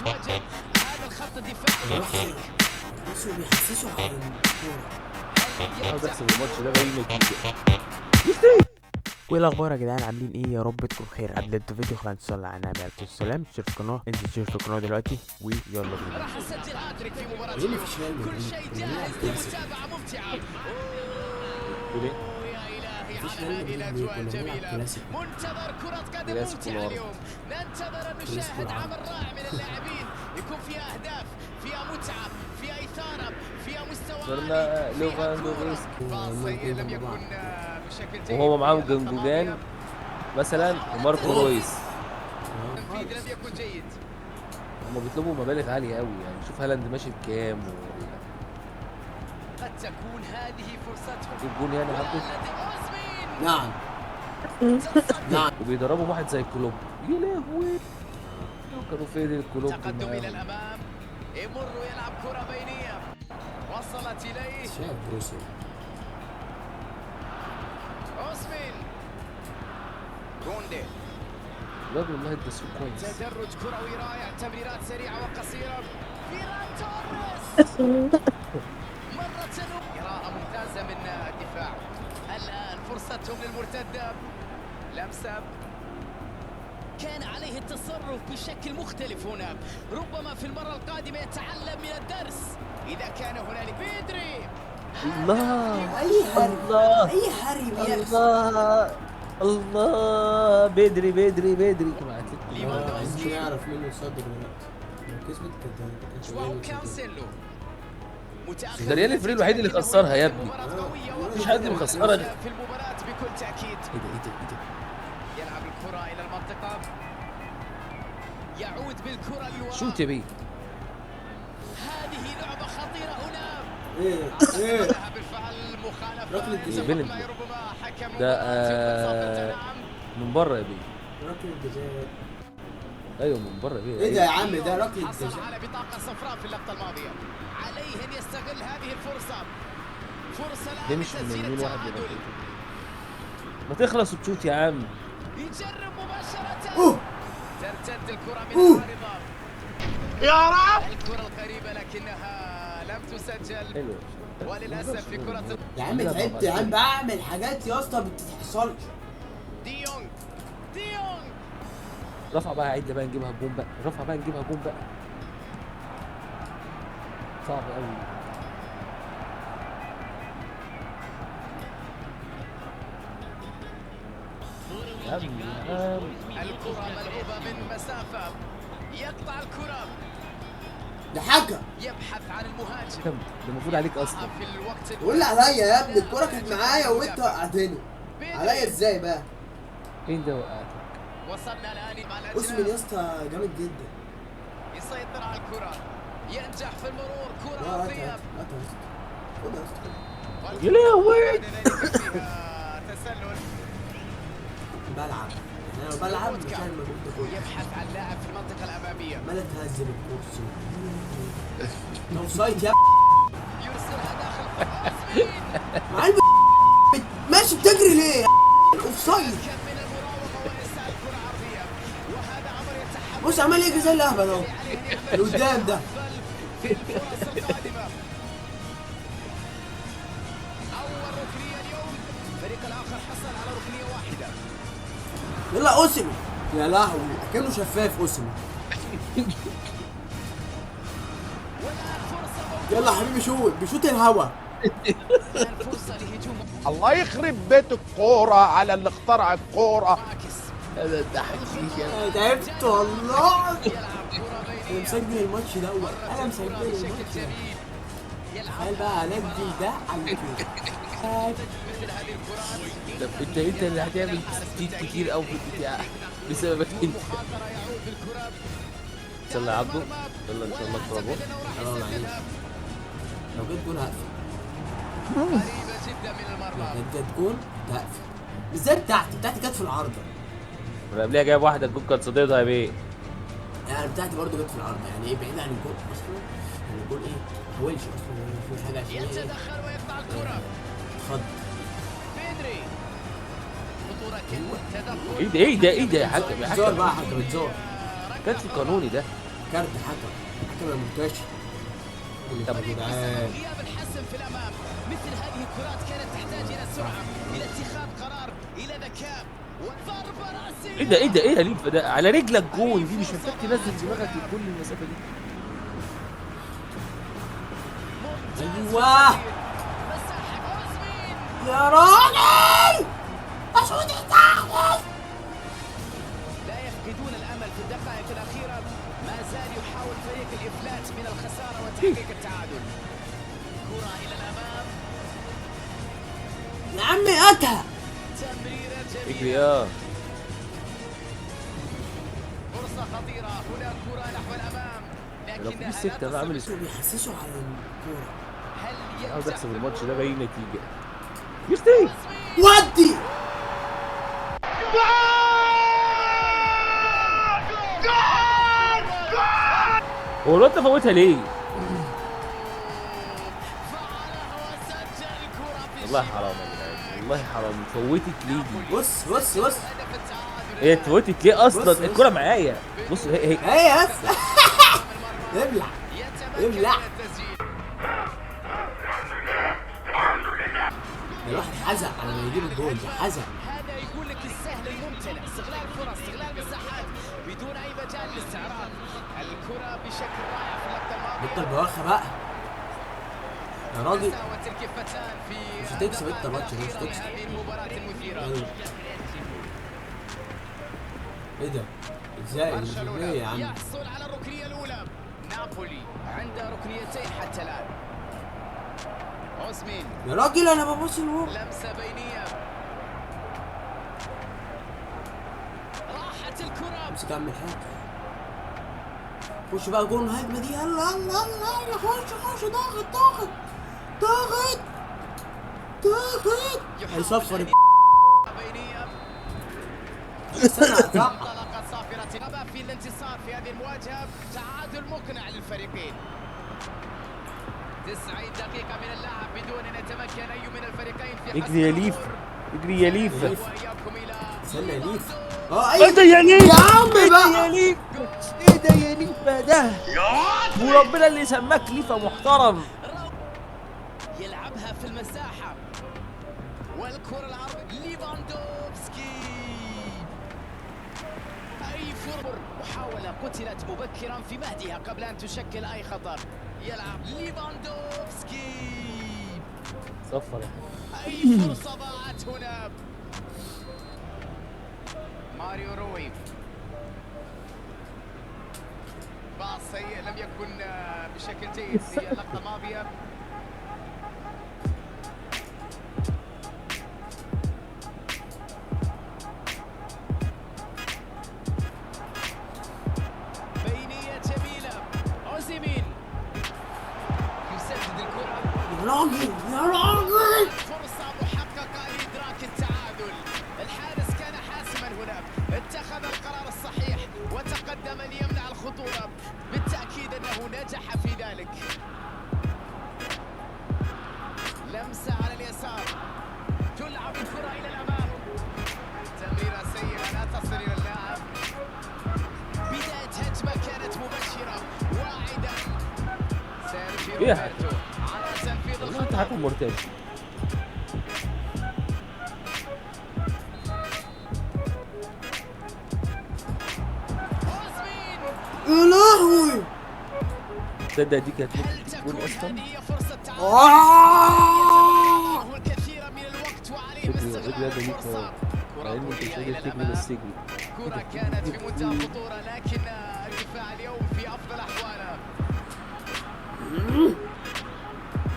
يتواجد هذا الخط الدفاعي. بصوا بيحسسوا على الكورة. عاوز احسب الماتش ده باي نتيجة. وايه الاخبار يا جدعان؟ عاملين ايه؟ يا رب تكونوا بخير. قبل الفيديو خلينا نصلي على النبي عليه الصلاة والسلام. شوف القناة، انزل شوف القناة دلوقتي ويلا بينا. راح اسجل هاتريك في مباراة ليه مفيش ريال كل مدريد؟ شيء كنا بنلعب جاهز كلاسيكو. لمتابعة ممتعة. ليه؟ يا إلهي مفيش على ريال هذه مدريد ليه؟ الأجواء كنا بنلعب الجميلة. كلاسيكو. منتظر كرة قدم كلاسيكو ممتعة الأرض. اليوم. ننتظر أن كلاسيكو نشاهد العرب. عمل رائع من اللاعبين، يكون فيها أهداف، فيها متعة، فيها إثارة، فيها مستوى صرنا عالي، فيها ليفاندوفسكي. كورة. باص سيء لم جنب يكن بعض. بشكل جيد. وهو معاهم جندوجان مثلا وماركو رويس. التنفيذ لم يكن جيد. هما بيطلبوا مبالغ عالية قوي، يعني شوف هالاند ماشي بكام قد تكون هذه فرصتهم. جيب جون يعني عبده. أوزمين. نعم نعم. وبيدربوا واحد زي كلوب، يا لهوي كانوا فين الكلوب تقدم إلى معاهم. الأمام، يمر ويلعب كرة بينية وصلت إليه شايف بروسيا. أوزمين. كوندي. الواد والله التسويق كويس. تدرج كروي رائع، تمريرات سريعة وقصيرة. فيران توريس مرة قراءة ممتازة من الدفاع. الآن فرصتهم للمرتدة. لمسة، كان عليه التصرف بشكل مختلف هنا. ربما في المرة القادمة يتعلم من الدرس إذا كان هنالك. بيدري. الله اي هري، الله اي هري بيحصل. الله الله، بدري بدري بدري. عايزين نعرف مين المتصدر دلوقتي. لو كسبت كانت جواو هتبقى كانسيلو متأخر. ده ريال الفريق الوحيد اللي خسرها يا ابني. مباراة قوية مفيش حد مخسرها. في المباراة بكل تأكيد. ايه ده ايه ده ايه ده؟ يلعب الكرة إلى المنطقة، يعود بالكرة للوراء. شوت يا بيه. هذه لعبة خطيرة هنا. ايه ايه لها بالفعل مخالفة. ركلة جزاء. بلنتي. ربما حكم ده، مباراة يكون صافرة. نعم. من بره يا بيه. ركلة جزاء. ايوه من بره يا بيه. ايه ده يا عم؟ ده ركلة حصل جزاء. على بطاقة صفراء في اللقطة الماضية. عليه أن يستغل هذه الفرصة. فرصة ده الآن مش من لتسجيل يمين واحد التعادل. يبقى. ما تخلص وتشوت يا عم. يجرب مباشرة. اوه ترتد الكرة من أوه. العارضة. يا رب. الكرة القريبة لكنها لم تسجل. حلو. وللأسف في كرة يا عم تعبت يا عم، بعمل حاجات يا اسطى ما بتحصلش. ديونج. ديونج. رفع بقى، عيد بقى نجيبها جون بقى، رفع بقى نجيبها جون بقى. صعب قوي. يا عم يا عم. الكرة ملعوبة من مسافة. يقطع الكرة. ده حكم. يبحث عن المهاجم. كم ده المفروض عليك اصلا. في الوقت قول لي عليا يا ابني، الكورة كانت معايا وانت وقعتني. عليا ازاي بقى؟ فين ده وقعتك؟ وصلنا الآن مع اوسمين يا الأجناب. اسطى جامد جدا. يسيطر على الكرة، ينجح في المرور. كرة لا هات أرضية. هات هات يا اسطى، خد يا اسطى. يا لهوي. بعد ذلك فيها تسلل. بلعب يعني، انا بلعب مش عارف المجهود ده كله. يبحث عن لاعب في المنطقة الأمامية. عمال اتهز بالكرسي. ده اوفسايد يا يرسلها داخل. أوزمين. معلم. ماشي بتجري ليه يا اوفسايد؟ كم من المراوغة وإرسال كرة عرضية، وهذا أمر يتحمل بص عمال يجري زي الاهبل اهو عليه أن يعمل اللي قدام ده. في الفرص القادمة. أول ركنية اليوم، الفريق الآخر حصل على ركنية واحدة. يلا اوسمي. يا لهوي كانه شفاف اوسمي. والآن فرصة موجودة. يلا حبيبي شوت، بيشوت الهوا. الآن فرصة لهجوم الله يخرب بيت الكورة على اللي اخترع الكورة. معاكس. هذا التحكيك يا انا تعبت والله. يلعب كرة انا بينية. مسجل الماتش دوت، انا مسجل كرة بشكل الماتش ده. جميل. يلعب تخيل بقى انجل ده على اليوتيوب. مثل هذه الكرات. طب انت اللي هتعمل تسديد كتير قوي في البتاع بسببك انت. مخاطرة، يعود بالكرة. يلا يا عبده، يلا ان شاء الله ولا برافو. أعتقد أنه راح اه معلش. يسجلها. لو جت جول هقفل. قريبة جدا من المرمى. لو جت جول هقفل. بالذات بتاعتي، بتاعتي جت في العارضة. انا قبلها جايب واحدة الجون كانت صديتها يا بيه. يعني بتاعتي برضه جت في العارضة، يعني ايه بعيد عن الجول اصلا. يعني الجول ايه؟ ما حاولش اصلا، ما فيش حاجة عشان ايه؟ يتدخل ويقطع الكرة. اتخض. بيدري. خطورة تدخل. ايه ده ايه ده ايه ده يا حكم يا اتزار حكم. بقى يا حكم، اتزار. كانش قانوني ده. كارت حكم، حكم يا مرتشي. طب يا جدعان غياب الحسم في الامام، مثل هذه الكرات كانت تحتاج الى سرعة، الى اتخاذ قرار، الى ذكاء، وضربه راسية. ايه ده ايه ده ايه يا ليفا ده؟ على رجلك جون دي، مش محتاج تنزل دماغك لكل المسافة دي. ايوه يا راجل، اشوط تحت. لا يفقدون الامل في الدقائق الاخيرة، ما زال يحاول فريق الافلات من الخسارة وتحقيق التعادل. كره الى الامام، يا عمي هاتها. تمريره جميلة، اجري يا فرصة خطيرة هنا، كره نحو الامام، لو في لكنها لا ستة انا اعمل تصل. شو بيحسسوا على الكورة. هل عاوز ينجح احسب الماتش ده باي نتيجة. يستي ودي هو الواد ده فوتها ليه؟ فعلها وسجل كرة في والله حرام يا جدعان، والله حرام. فوتت ليه دي؟ بص بص بص، هدف التعادل. هي اتفوتت ليه اصلا؟ بص، بص. الكرة معايا. بص هي هي هي بس. ابلع يتمكن ابلع. من التسجيل. ده الواحد حزق على ما يجيب الجول ده، حزق. هذا يقول لك السهل الممتنع، استغلال فرص، استغلال مساحات بدون اي مجال للاستعراض. الكرة بشكل رائع في اللقطة الماضية. بطل بواخة بقى يا راجل. تساوت الكفتان في مش هتكسب انت الماتش ده، مش الدقائق الأخيرة هتكسب. من هذه المباراة المثيرة. يلا. ايه ده؟ ازاي؟ مش برشلونة ليه يا عم؟ يحصل على الركنية الأولى. نابولي عنده ركنيتين حتى الآن. أوزمين، يا راجل انا ببص لورا. لمسة بينية، راحت الكرة. امسك يا عم الحاج، خش بقى جون الهجمة دي. يلا يلا يلا يلا، خش خش، ضاغط ضاغط ضاغط ضاغط. هيصفر. بينية، استنى صح. انطلقت صافرة غابة في الانتصار في هذه المواجهة. تعادل مقنع للفريقين. 90 دقيقة من اللعب بدون أن يتمكن أي من الفريقين في اجري يا حسم ليف، الأمور. اجري يا ليف. وإياكم إلى استنى يا ليف. اه ايوه ايه ده يا ليف؟ يا عم ايه ده يا بقى. ليف؟ ايه ده يا ليفا ده؟ وربنا اللي سماك ليفا محترم. يلعبها في المساحة، والكرة العرض ليفاندوفسكي. أي فرصة، محاولة قتلت مبكرا في مهدها قبل أن تشكل أي خطر. يلعب ليفاندوفسكي. صفر. أي فرصة ضاعت هنا. ماريو روي، باص سيء لم يكن بشكل جيد في اللقطة الماضية. بينية جميلة، أوزيمين يسدد الكرة. يا راجل يا راجل. فرصة محققة لإدراك التعادل. الحارس كان حاسما هنا، اتخذ القرار الصحيح وتقدم ليمنع الخطورة. بالتأكيد أنه نجح في ذلك. لمسة على اليسار، تلعب الكرة إلى الأمام. تمريرة سيئة لا تصل إلى اللاعب. بداية هجمة كانت مبشرة واعدة. سيرجيو إيه يا روبرتو على تنفيذ والله انت الخطأ. حكم مرتاح. أوزمين، يا لهوي. تصدق دي كانت ممكن هل تكون تكون اصلا؟ هذه هي فرصة تعادل؟ آه. يتبقى الكثير من الوقت وعليهم اجري اجري استغلال يا ده ليك. الفرصة. مع كرة ان انت مش طولية قادر إلى تجري الأمام. بس اجري. كرة كانت في منتهى الخطورة، لكن الدفاع اليوم في أفضل أحواله.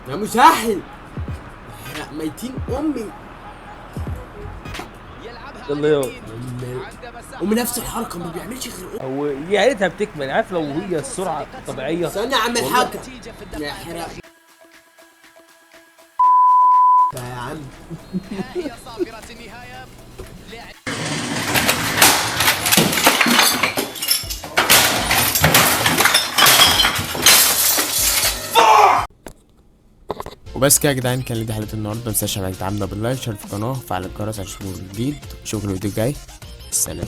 يا مسهل، احنا ميتين امي. يلعبها يلا يا. على اليمين. عنده مساحة. ومن نفس الحركة ما بيعملش غير. هو يا ريتها بتكمل، عارف لو هي السرعة الطبيعية. استنى يا عم الحكم. النتيجة في يا الدقائق حرق الأخيرة. يا عم. ها هي صافرة النهاية. لاعب وبس كده يا جدعان، كان دي حلقة النهارده. متنساش انك تدعمنا بال like، شارك في القناة، وفعل الجرس عشان تشوفوا الجديد. اشوفكم الفيديو الجاي. سلام.